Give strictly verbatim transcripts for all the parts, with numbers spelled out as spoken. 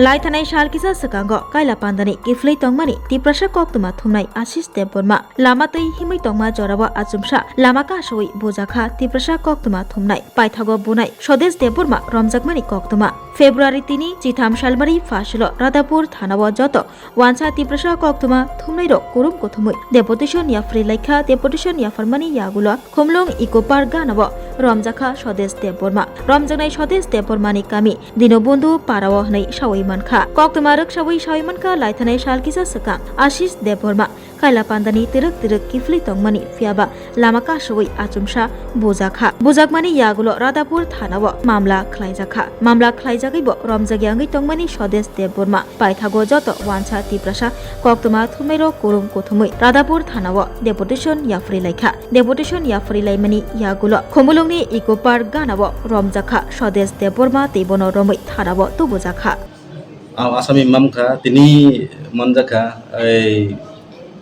Laithanai sal kisa swkango Kaila Pandani kiphilwi tongmani Tiprasa koktwma thumnai Ashish Debbarma lama twi himwi tongma jorao achomsa lama kasowi bujakha Tiprasa koktwma thumnai. Paithago bunai Swadesh Debbarma romjakmani koktwma. February tini chitham salmari phasilo Radhapur thanao joto wansa Tiprasa koktwma thumnairok kurum kuthumwi deputation yapharwi laikha. Deputation yapharmani yagulo Khumulwng Eco Park ganao romjakha Swadesh Debbarma. Romjaknai Swadesh Debbarmani kami Dinobondhu parao hwnwi sawi mankha. Koktwma rwksawi sawi mankha, laithanai sal kisa swkang Ashish Debbarma Kaila Pandani twrwk twrwk kiphilwi tongmani, phiyaba lama kasowi achomsa bujakha. Bujakmani yagulo Radhapur thanao mamla khlaijakha. Mamla khlaijagwibo romjakya wngwi tongmani Swadesh Debbarma. Paithago joto wansa Tiprasa koktwma thumnairok kurum kuthumwi Radhapur thanao deputation yapharwi laikha. Deputation yapharwi laimani yagulo Khumulwngni Eco Park ganao romjakha Swadesh Debbarma tei bono romwi thanao tubujakha. Ang asami mamkha, tini manjakha, ei,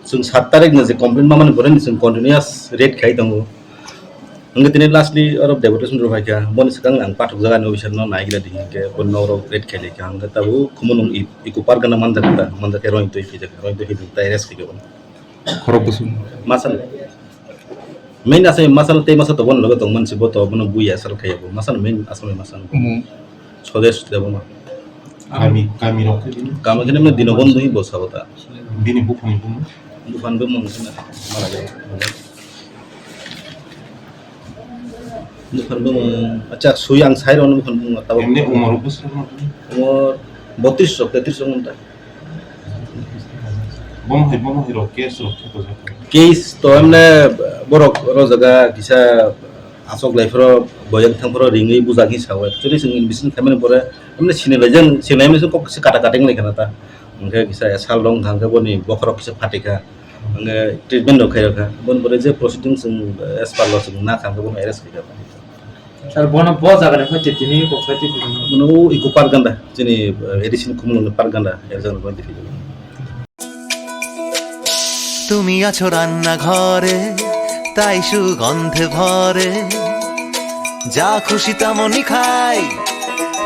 chwng sat tarik ni je complaint mamani boreni chwng continuous raid khai tongo. Hwnkhe tini lastly oro deputation rw phaikha, boni swkang ang pathok jagani officer no naigra di hinkhe boni nok rok raid khai laikha, hwnkhe tabuk Khumulwng i-, Eco Park gana manjakha ta, manjakhe roing twi phijakha, roing twi phijak ta arrest khaikha bono. Khorok bwswk. Masal. Main asal masal tei masa to bono loge tong mansi bo to bono buya sal khaiya bo. Masal main asal masal. Omo. Swadesh Debbarma. Kami, kami rok khe bini? Kami khe nang Dinobondhu hi bo sabo ta. Bini buphang bumo? Buphang bumo wngkha na. Mara jai. Buphang bumo. Acha, sui ang sai rok buphang bumo. Tabo. Emne umor bwswk no? Umor botris rok, tetris rok wngkha. Bomo hai, bomo hai rok case rok khe bwswk? Case to emne borok oro jaga kisa aswk lai phoro boyang thang phoro ringwi bujak hi sao. Actually, chwng investigation khaimani pore emne sinilai jang, sinilai mani kok kisa kata kata wnglaikha na ta. Hwnkhe kisa sal rok wngkha, hwnkhe boni bokhorok kisa phatikha. Hwnkhe treatment rok khairokha. Boni pore je proceeding chwng as per law chwng nakha, hwnkhe bono arrest khaikha. Sir, bono bo jaga ni hoite tini kok sai twi philino? Bono o Eco Park ganda, chini, eh, A D C ni Khumulwng ni park ganda, er jaga ni bono twi philino. তুমি আছো রান্নাঘরে, তাই সুগন্ধে ভরে। যা খুশি তেমনই খাই,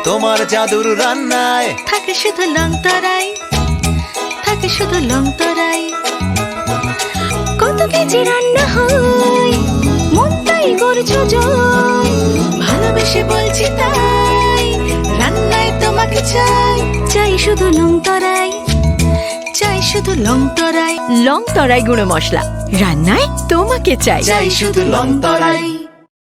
তোমার জাদুর রান্নায়। থাকে শুধু লং তরাই, থাকে শুধু লং তরাই। কত কেজি রান্না হয়, মনটাই করছো জয়। ভালোবেসে বলছি তাই, রান্নায় তোমাকে চাই। চাই শুধু লং তরাই, চাই শুধু লং তরাই। লং তরাই গুঁড়ো মশলা, রান্নায় তোমাকে চাই। চাই শুধু লং তরাই।